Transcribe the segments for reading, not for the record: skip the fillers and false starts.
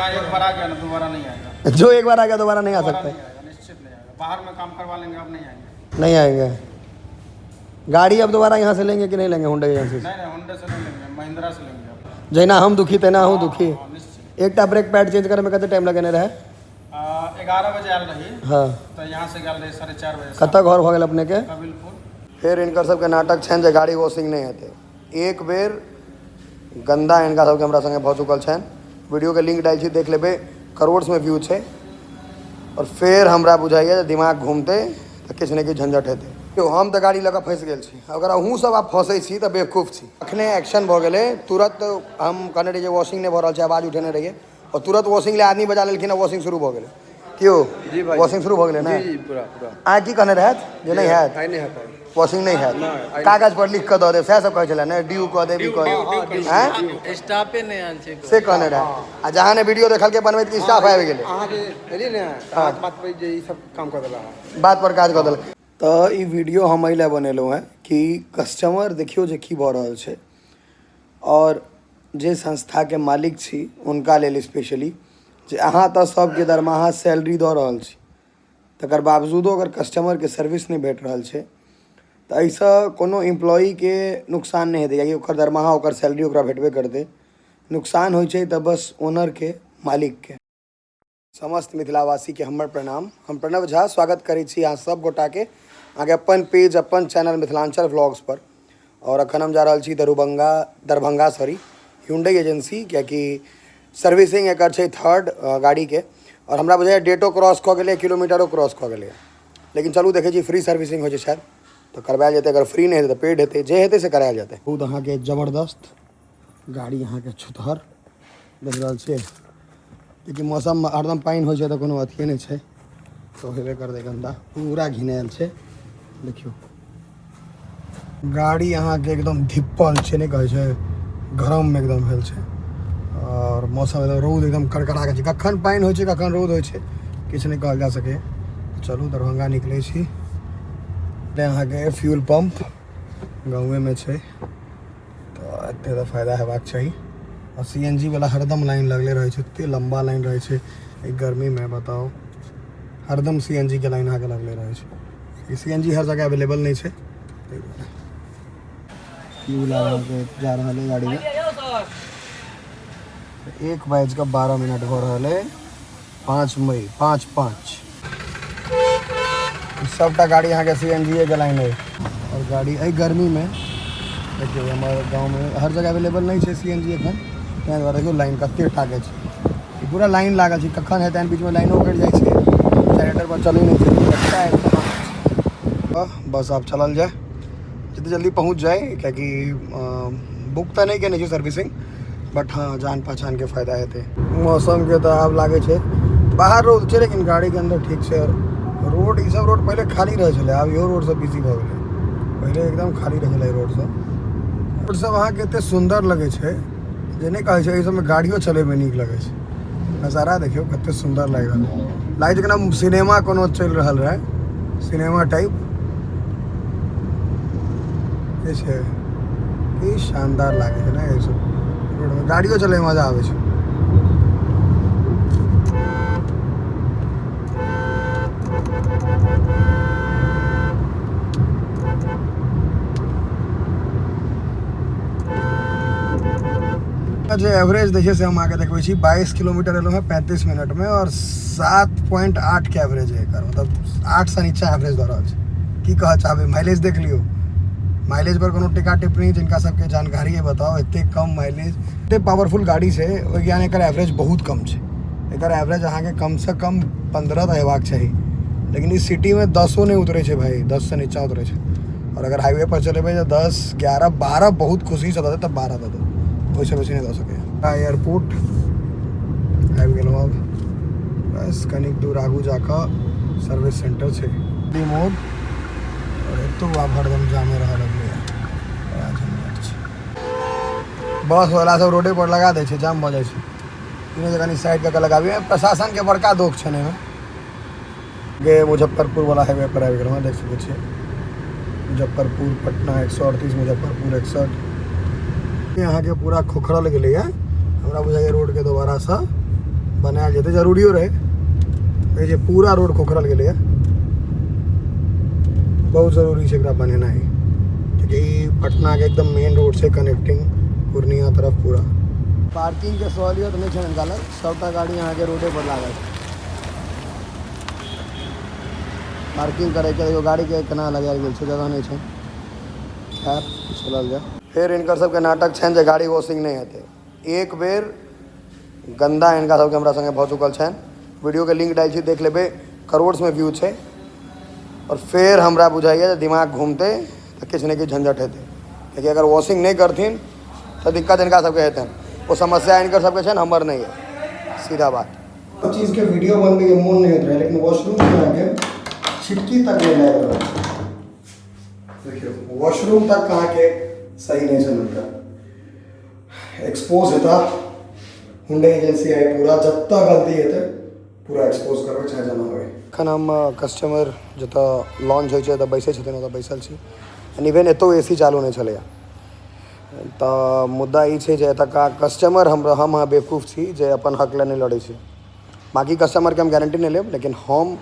एक बार आ गया ना, दोबारा नहीं आएगा। जो एक बार आ गया दोबारा नहीं आ दोबारा सकता। नहीं आएगा, निश्चित नहीं आएगा। बाहर में काम करवा लेंगे, अब नहीं आएंगे। नहीं आएंगे। गाड़ी अब दोबारा यहाँ से लेंगे कि नहीं लेंगे हुंडई एजेंसी से? नहीं नहीं, होंडा से नहीं लेंगे, महिंद्रा से लेंगे अब। जहिना हम दुखी तहिना अहूँ दुखी। हाँ, निश्चित। एकटा ब्रेक पैड चेंज करैमे कते टाइम लगेने रहै? 11 बजे आयल रही। तो यहाँ से गेल रही 4:30 बजे। कतऽ घर भऽ गेल अपनेके? कबिलपुर। फेर हिनकर सबके नाटक छनि जे गाड़ी वॉशिंग नहि हेतै। एक बेर गन्दा हिनका सबके हमरा सङ्गे भऽ चुकल छनि। वीडियोके लिंक डालि छी, देख लेबै, करोड़मे व्यू छै। आओर फेर हमरा बुझाइए जे दिमाग घूमतै तऽ किछु ने किछु झंझट हेतै। यौ, हम तऽ गाड़ी लऽ कऽ फँसि गेल छी। अगर अहूँ सब आब फँसै छी तऽ बेवकूफ छी। अखने एक्शन भऽ गेलै। तुरत हम कहने रहियै जे वॉशिंग नहि भऽ रहल छै, आवाज उठेने रहियै आओर तुरत वॉशिंग लए आदमी बजा लेलखिन आ वॉशिंग शुरू भऽ गेलै। की यौ, वॉशिंग शुरू भऽ गेलै ने? जी, पूरा पूरा। अहाँ की कहने रहथि जे नहि हैत? आइ नहि हेतै। वॉशिंग नहि हैत, कागज पर लिख कऽ दऽ देब, सएह सब कहै छलै ने? ड्यू कऽ देब, ई कऽ देब, आँय? स्टाफे नहि आयल छै। से कहने रहै। आ जहाँ ने वीडियो देखलकै बनबैत कि स्टाफ आबि गेलै। अहाँके एलियै ने, अहाँके बात पर जे ई सब काम कऽ देला है। बात पर काज कऽ देलक। तऽ ई वीडियो हम एहि लए बनेलहुँ हेँ कि कस्टमर देखियौ जे की भऽ रहल छै, आओर जे संस्थाके मालिक छी हुनका लेल स्पेशली जे अहाँ तऽ सबके दरमाहा सैलरी दऽ रहल छी, तकर बावजूदो अगर कस्टमरके सर्विस नहि भेट रहल छै तऽ एहिसँ कोनो एम्प्लॉइके नुकसान नहि हेतै, कियाकि ओकर दरमाहा, ओकर सैलरी ओकरा भेटबे करतै। नुकसान होइ छै तऽ बस ओनरके, मालिकके। समस्त मिथिलावासीके हमर प्रणाम। हम प्रणव झा स्वागत करै छी अहाँ सब गोटाके अहाँके अपन पेज, अपन चैनल मिथिलांचल व्लॉग्स पर। आओर अखन हम जा रहल छी Darbhanga, Darbhanga sorry, Hyundai agency, कियाकि सर्विसिंग एकर छै थर्ड गाड़ीके। आओर हमरा बुझाइए डेटो क्रॉस कऽ गेलै, किलोमीटरो क्रॉस कऽ गेलै, लेकिन चलू देखै छी। फ्री सर्विसिंग होइ छै शायद, तऽ करबायल जेतै। अगर फ्री नहि हेतै तऽ पेड हेतै, जे हेतै से करायल जेतै। बहुत अहाँके जबरदस्त गाड़ी अहाँके छुतहर देख रहल छियै, लेकिन मौसममे हरदम पानि होइ छै तऽ कोनो अथिए नहि छै, तऽ हेबे करतै गन्दा। पूरा घिनायल छै। देखियौ, गाड़ी अहाँके एकदम धिप्पल छै, नहि कहै छै, गरम एकदम भेल छै। आओर मौसम एकदम रौद एकदम कड़कड़ा छै। कखन पानि होइ छै, कखन रौद होइ छै, किछु नहि कहल जा सकैए। चलू, दरभंगा निकलै छी। अहाँके फ्यूल पम्प गाँवेमे छै तऽ एते तऽ फायदा हेबाक चाही। आ सी एन जी वाला हरदम लाइन लगले रहै छै, एते लम्बा लाइन रहै छै। एहि गर्मीमे बताउ, हरदम सी एन जी के लाइन अहाँके लगले रहै छै। ई सी एन जी हर जगह अवेलेबल नहि छै, ताहि दुआरे। फ्यूल अहाँके जा रहल है गाड़ीमे। 1:12 भऽ रहल है, 5 मई, 5/5। सबटा गाड़ी अहाँके सी एन जी के लाइन है। आओर गाड़ी एहि गर्मीमे देखियौ, हमर गाँवमे हर जगह अवेलेबल नहि छै सी एन जी एखन, ताहि दुआरे देखियौ लाइन कते टाके छै। ई पूरा लाइन लागल छै। कखन हेतै, बीचमे लाइनो कटि जाइ छै, जनरेटर पर चलै नहि छै। बस आब चलल जाय, जल्दी जल्दी पहुँच जाय, कियाकि बुक तऽ नहि केने छी सर्विसिंग, बट हँ, जान पहचानके फायदा हेतै। मौसमके तऽ आब लागै छै बाहर रौद छै, लेकिन गाड़ीके अन्दर ठीक छै। आओर रोड, ई सब रोड पहिले खाली रहै छलै, आब इहो रोड सब बिजी भऽ गेलै। पहिले एकदम खाली रहै छलै रोड सब। रोड सब अहाँके एते सुन्दर लगै छै जे नहि कहै छै, एहि सबमे गाड़ियो चलैमे नीक लगै छै। नजारा देखियौ कते सुन्दर लागि रहल है। लागै छै केना सिनेमा कोनो चलि रहल रहै, सिनेमा टाइप जे छै। की शानदार लागै छै ने एहि सब रोडमे गाड़ियो चलैमे मजा आबै छै। जे एवरेज दै छै से हम अहाँके देखबै छी। 22 किलोमीटर एलहुँ हेँ 35 मिनटमे आओर 7.8 के एवरेज है एकर, मतलब 8 सँ नीचा एवरेज दऽ रहल छै। की कहऽ चाहबै? माइलेज देख लियौ। माइलेज पर कोनो टीका टिप्पणी जिनका सबके जानकारी है, बताओ। एते कम माइलेज, एते पावरफुल गाड़ी छै, ओहि ज्ञान एकर एवरेज बहुत कम छै। एकर एवरेज अहाँके कमसँ कम 15 तऽ हेबाक चाही, लेकिन ई सिटीमे 10ओ नहि उतरै छै भाई, 10सँ नीचा उतरै छै। आओर अगर हाईवे पर चलेबै तऽ 10, 11, 12 बहुत खुशीसँ दऽ देत तऽ 12 दऽ देत, ओहिसँ बेसी नहि दऽ सकैए। एयरपोर्ट आबि गेलहुँ। आब बस कनिक दूर आगू जाकऽ सर्विस सेंटर छै मोड़। आओर एतौ आब हरदम जामे रहऽ लगलैए, बड़ा झंझट छै। बस वाला सब रोडे पर लगा दै छै, जाम भऽ जाइ छै। ई नहि जे कनि साइड कऽ के लगाबियै। प्रशासनके बड़का दोख छनि एहिमे। गे मुजफ्फरपुर वाला हाईवे पर आबि गेलहुँ हँ, देख सकै छियै, मुजफ्फरपुर पटना 138, मुजफ्फरपुर 61। अहाँके पूरा खोखरल गेलैए। हमरा बुझाइए रोडके दोबारासँ बनायल जेतै, जरूरियो रहै। जे पूरा रोड खोखरल गेलैए, बहुत जरूरी छै एकरा बनेनाइ, कियाकि ई पटनाके एकदम मेन रोड छै, कनेक्टिंग पूर्णिया तरफ पूरा। पार्किंगके सहूलियत नहि छै हिनका लग, सबटा गाड़ी अहाँके रोडे पर लागल छै। पार्किंग करैके देखियौ गाड़ीके केना लगायल गेल छै, जगह नहि छै। खैर चलल जाय। फेर हिनकर सबके नाटक छनि जे गाड़ी वॉशिंग नहि हेतै। एक बेर गन्दा हिनका सबके हमरा संगे भऽ चुकल छनि, वीडियोके लिंक डालि छी, देख लेबै, करोड़मे व्यू छै। और फेर हमरा बुझाइए जे दिमाग घूमतै तऽ किछु ने किछु झंझट हेतै, कियाकि अगर वॉशिंग नहि करथिन तऽ दिक्कत हिनका सबके हेतनि। ओ समस्या हिनकर सबके छनि, हमर नहि है, सीधा बात। सब चीजके वीडियो बनबैके मोन नहि होइत रहै, लेकिन वॉशरूममे अहाँके छिटकी तक नहि लागि रहल छै। देखियौ वॉशरूम तक अहाँके सही नहि छनि हुनका, एक्सपोज हेता। हुंडई एजेंसी आइ पूरा जतऽ गलती हेतै पूरा एक्सपोज करबै, चाहे जेना होइ। एखन हम कस्टमर जतऽ लॉन्च होइ छै ओतऽ बैसै छथिन, ओतऽ बैसल छी। एंड इवन एतौ ए सी चालू नहि छलैए। तऽ मुद्दा ई छै जे एतुका कस्टमर हम अहाँ बेवकूफ छी जे अपन हक लए नहि लड़ै छी। बाँकी कस्टमरके हम गारंटी नहि लेब, लेकिन हम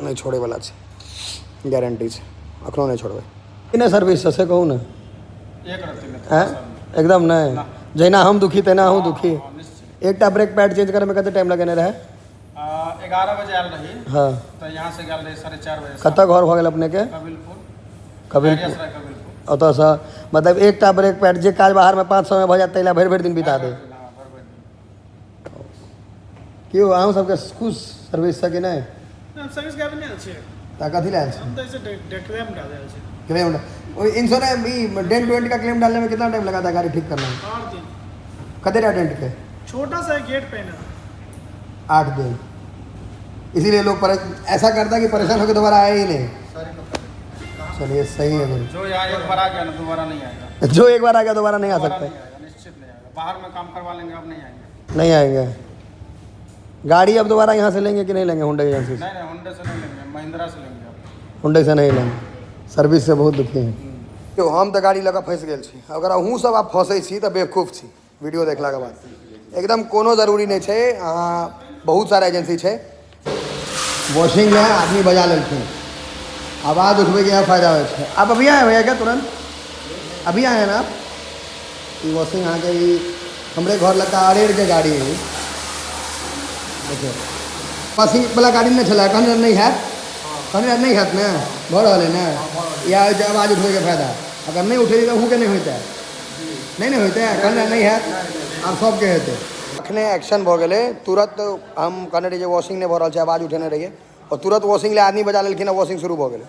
नहि छोड़ैवला छी, गारंटी छै, एखनो नहि छोड़बै। नहि सर्विस छै से कहू ने। आँय एकदम नहि, जहिना हम दुखी तहिना अहूँ दुखी। एकटा ब्रेक पैड चेंज करैमे कते टाइम लगेने रहै? 11 बजे आयल रही। हाँ। तऽ यहाँ से गेल रही 4:30 बजे। कतऽ घर भऽ गेल अपनेके? कबिलपुर। कबिलपुर। ओतऽसँ मतलब एकटा ब्रेक पैड जे काज बाहरमे 500 मे भऽ जायत ताहि लए भरि भरि दिन बिता दे। की यौ अहूँ सबके खुश सर्विससँ कि नहि? सर्विस के नहि छै। तऽ कथी लए आयल छी? हम तऽ ऐसे क्लेम डाले आयल छी। क्लेम इंश्योरेंस ई डेंट वेंट का क्लेम डालने में कितना टाइम लगा था गाड़ी ठीक करने में? 8 दिन। कतेटा डेंट के? छोटा सा गेट पे ना। 8 दिन। इसीलिए लोग ऐसा करता है कि परेशान होकर दोबारा आए ही नहीं। चलिए सही है गुरु। जो यहाँ एक बार आ गया ना दोबारा नहीं आएगा। जो एक बार आ गया दोबारा नहीं आ सकता। नहीं आएगा, निश्चित नहीं आएगा। बाहर में काम करवा लेंगे, अब नहीं आएंगे। नहीं आएंगे। गाड़ी अब दोबारा यहाँ से लेंगे कि नहीं लेंगे हुंडई एजेंसी से? नहीं नहीं, हुंडई से नहीं लेंगे, महिंद्रा से लेंगे। हुंडई से नहीं लेंगे, सर्विस से बहुत दुखी हैं। तो हम तो गाड़ी लऽ कऽ फँसि गेल छी। अगर अहूँ सब आब फँसै छी तऽ बेवकूफ छी। वीडियो देखलाके बाद एकदम कोनो जरूरी नहि छै। अहाँ बहुत सारा एजेंसी छै। वॉशिंग में आदमी बजा लेलखिन, आवाज़ उठबैके यहाँ फायदा होइ छै। आप अभी आए भैया क्या? तुरंत अभी आए हैं ना आप? ई वॉशिंग अहाँके ई हमरे घर लग अरेरके गाड़ी है। देखियौ वॉशिंग वाला गाड़ी नहि छलै, कहने नहि हैत, कहने नहि हैत ने, भऽ रहल है ने। इएह होइ छै आवाज़ उठबैके फायदा। अगर नहि उठेली तऽ अहूँके नहि होइतै, नहि ने होइतै, कहने नहि हैत, आब सबके हेतै। अखने एक्शन भऽ गेलै तुरंत। हम कहने रहियै जे वॉशिंग नहि भऽ रहल छै, आवाज़ उठेने रहियै और तुरंत वॉशिंग लए आदमी बजा लेलखिन आ वॉशिंग शुरू भऽ गेलै।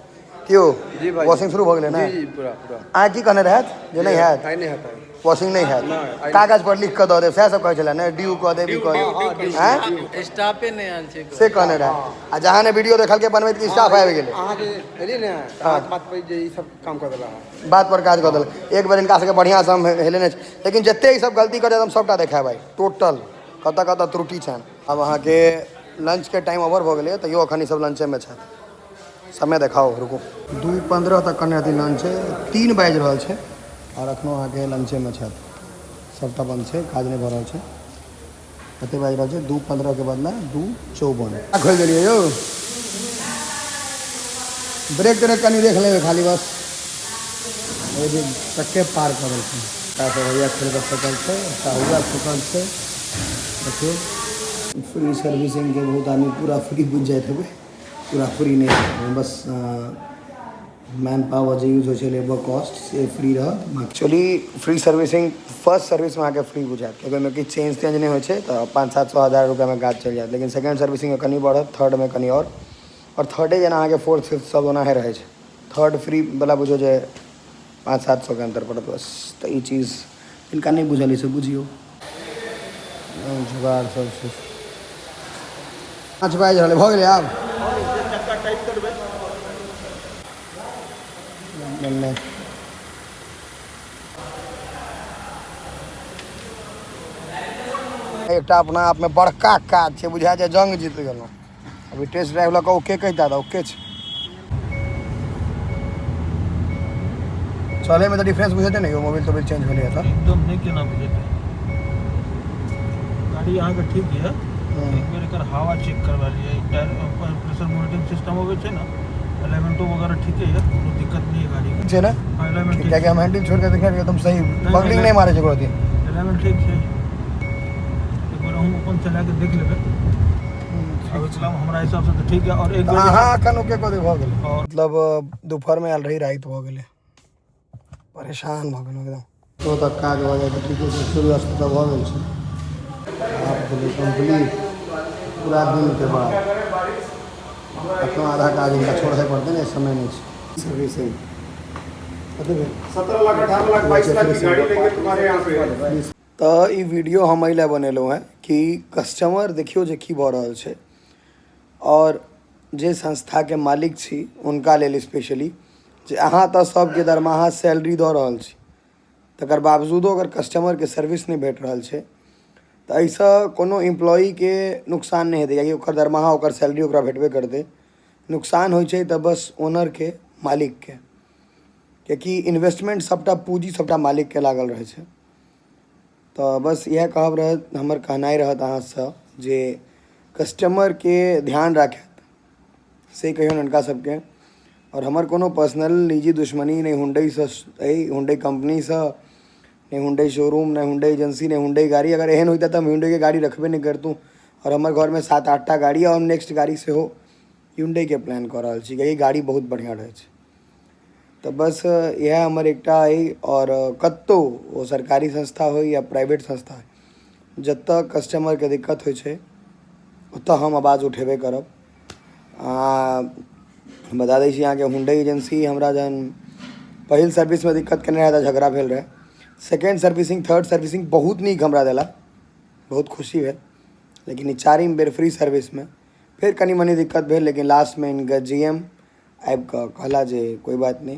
क्यों जी भाई। वॉशिंग शुरू भऽ गेलै ने? जी पूरा पूरा। अहाँ की कहने रहैत जे नहि हैत? नहि हैत, वॉशिंग नहि हैत, कागज पर लिख कऽ दऽ देब, सएह सब कहै छलै ने, ड्यू कऽ देब, ई कऽ देब, आँय स्टाफे नहि आयल छै से कहने रहै। आ जहाँ ने वीडियो देखलकै बनबैत कि स्टाफ आबि गेलै। अहाँके एलियै ने बात पर जे ई सब काम कऽ देला। बात पर काज कऽ देलक। एक बेर हिनका सबके बढ़िआँसँ हम हेलेने छी, लेकिन जते ई सब गलती करै हम सबटा देखायब आइ, टोटल कतऽ कतऽ त्रुटि छनि। आब अहाँके लंचके टाइम ओवर भऽ गेलै, तैयो एखन ई सब लंचेमे छथि। समय देखाउ, रुकू। 2:15 तक कहने रहथिन लंच छै, 3 बाजि रहल छै और एखनो अहाँके लंचेमे छथि। सबटा बंद छै, काज नहि भऽ रहल छै। कते बाजि रहल छै? 2:15 के बदला 2:54। खोलि देलियै यौ। ब्रेक त्रेक कनि देख लेबै खाली बस। एहि चक्के पार कऽ देलखिन। एकटा भैया खोलि कऽ फेकल छै, एकटा हुआ फेकल छै। देखियौ फ्री सर्विसिंगके बहुत आदमी पूरा फ्री बुझि जाइत हेबै, पूरा फ्री नहि है, बस मैन पावर जे यूज होइ छै लेबर कॉस्ट से फ्री रहत। एक्चुअली फ्री सर्विसिंग फर्स्ट सर्विसमे अहाँके फ्री बुझायत, कियाकि ओहिमे किछु चेंज तेंज नहि होइ छै, तऽ 500-700 1000 रुपैआमे काज चलि जायत। लेकिन सेकेंड सर्विसिंगमे कनि बढ़त, थर्डमे कनि आओर थर्डे जेना अहाँके फोर्थ फिफ्थ सब ओनाहे रहै छै। थर्ड फ्री वला बुझियौ जे 500-700 के अन्तर पड़त बस। तऽ ई चीज हिनका नहि बुझल अछि, बुझियौ जुगाड़ सब छै। 5 बाजि रहलै, भऽ गेलै आब। नहि एकटा अपना आपमे बड़का काज छै, बुझाय जे जंग जीत गेलहुँ। अभी टेस्ट ड्राइव लऽ कऽ ओके कहि दादा, ओके छै। चलैमे तऽ डिफरेंस बुझेतै ने यौ, मोबाइल तोबाइल चेंज भेलै तऽ एकदम नहि। केना बुझेतै? गाड़ी अहाँके ठीक यऽ। एक बेर एकर हवा चेक करवा लिअ। टायर प्रेशर मॉनिटरिंग सिस्टम अबै छै ने, अलाइनमेंटो वगैरह ठीके है, कोनो दिक्कत नहीं है गाड़ी के। छै ने? हाँ, अलाइनमेंट ठीक। कियाकि हम हैंडल छोड़ि कऽ देखने रहियै, एकदम सही नहीं, बगलिंग नहि मारै छै एको रत्ती। अलाइनमेंट ठीक छै। एक बेर अहूँ अपन चला के देख लेबै। आबै चलाम हमरा हिसाबसँ तऽ ठीक है और एक तऽ बेर अहाँ एखन ओके कऽ देब, भऽ गेलै। और मतलब दुपहरमे आयल रही, राति भऽ गेलै, परेशान भऽ गेलहुँ एकदम। तो तक काज भऽ जाइ तऽ ठीके छै। सूर्यास्त तऽ भऽ गेल छै, आब भेलै कम्प्लीट पूरा दिनके बाद। एखनो आधा काज हिनका छोड़हे पड़तै ने, समय नहि छै। सर्विसिंग कते भेल? 17 लाख, 18 लाख, 22 लाख की गाड़ी लेंगे तुम्हारे यहाँ पे। तऽ ई वीडियो हम एहि लए बनेलहुँ हेँ कि कस्टमर देखियौ जे की भऽ रहल छै आओर जे संस्थाके मालिक छी हुनका लेल स्पेशली, जे अहाँ तऽ सभके दरमाहा सैलरी दऽ रहल छी, तकर बावजूदो अगर कस्टमरके सर्विस नहि भेट रहल छै तऽ एहिसँ कोनो एम्प्लॉइके नुकसान नहि हेतै, कियाकि ओकर दरमाहा, ओकर सैलरी ओकरा भेटबे करतै। नुकसान होइ छै तऽ बस ओनरके, मालिकके, कियाकि इन्वेस्टमेंट सभटा, पूँजी सभटा मालिकके लागल रहै छै। तऽ बस इएह कहब रहत, हमर कहनाइ रहत अहाँसँ जे कस्टमरके ध्यान राखैत से कहियौन हुनका सबके। आओर हमर कोनो पर्सनल निजी दुश्मनी नहि हुंडईसँ अइ, हुंडई कम्पनीसँ नहि, हुंडई शोरूम नहि, हुंडई एजेंसी नहि, हुंडई गाड़ी। अगर एहन होइते तऽ हम हुंडईके गाड़ी रखबे नहि करितहुँ। आओर हमर घरमे सात आठटा गाड़ी आओर नेक्स्ट गाड़ी सेहो हुंडईके प्लान कऽ रहल छी, कियाकि गाड़ी बहुत बढ़िआँ रहै छै। तऽ बस इएह हमर एकटा अइ। आओर कतहु ओ सरकारी संस्था होइ या प्राइवेट संस्था होइ, जतऽ कस्टमरके दिक्कत होइ छै ओतऽ हम आवाज उठेबे करब। आ बता दै छी अहाँके, हुंडई एजेंसी हमरा जहन पहिल सर्विसमे दिक्कत केने रहए तऽ झगड़ा भेल रहए। सेकेंड सर्विसिंग, थर्ड सर्विसिंग बहुत नीक हमरा देला, बहुत खुशी भेल। लेकिन ई चारिम बेर फ्री सर्विसमे फेर कनि मनि दिक्कत भेल, लेकिन लास्टमे हिनकर जीएम आबि कऽ कहला जे कोइ बात नहि।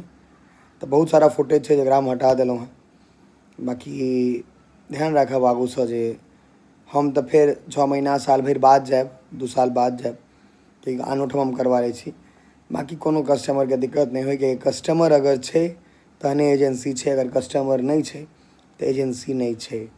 तऽ बहुत सारा फुटेज छै जकरा हम हटा देलहुँ हेँ। बाँकी ध्यान राखब आगूसँ जे हम तऽ फेर 6 महीना साल भरि बाद जायब, 2 साल बाद जायब, कि आनो ठाम हम करबा लै छी। बाँकी कोनो कस्टमरके दिक्कत नहि होइ, कियाकि कस्टमर अगर छै तहने एजेंसी छै, अगर कस्टमर नहि छै तऽ एजेंसी नहि छै।